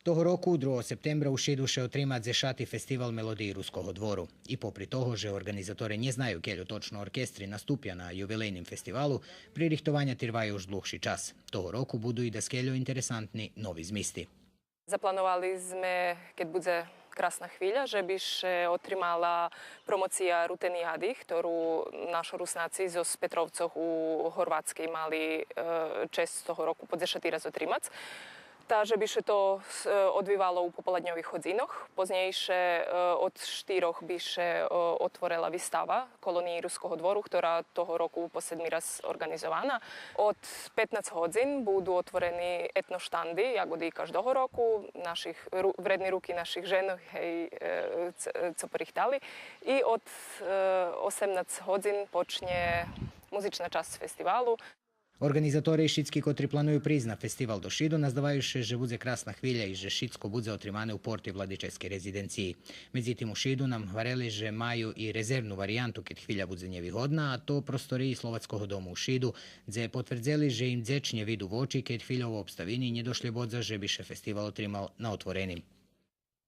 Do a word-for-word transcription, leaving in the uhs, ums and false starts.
Того року, другого септембра, у Шиду ше отрима дзешати фестивал мелодиї Руского двору. И попри того же орґанизаторе нє знаю кельо точно оркестри наступя на ювилейним фестивалу, пририхтованя тирваю уж длугши час. Того року буду и даскельо интересантни нови змисти. Заплановали зме, кед будзе красна хвиля, же би ше отримала промоция Рутениади, хтору нашо Руснаци зоз Петровцох у Горватскей мали, е, чесц того року по дзешати раз отримац. Та же би ше то, е, одвивало у пополадньових годзинох. Познєйше, е, од штирох би ше, е, отворела вистава Колониї Руского двору, хтора того року по седми раз орґанизована. Од петнац годзин буду отворени етно штанди, як и каждого року, наших ру-, вредни руки наших женох, гей, е, ц-, е, цо порихтали. И од, е, осемнац годзин почнє музична часц фестивалу. Орґанизаторе и шицки котри планую присц на фестивал до Шиду наздаваю ше же будзе красна хвиля и же шицко будзе отримане у порти владическей резиденциї. Медзитим у Шиду нам гварели же маю и резервну вариянту кед хвиля будзе нєвигодна, а то просториї Словацкого дому у Шиду, дзе потвердзели же им дзечнє виду в очи кед хвильово обставини нє дошлєбодза же би ше фестивал отримал на отвореним.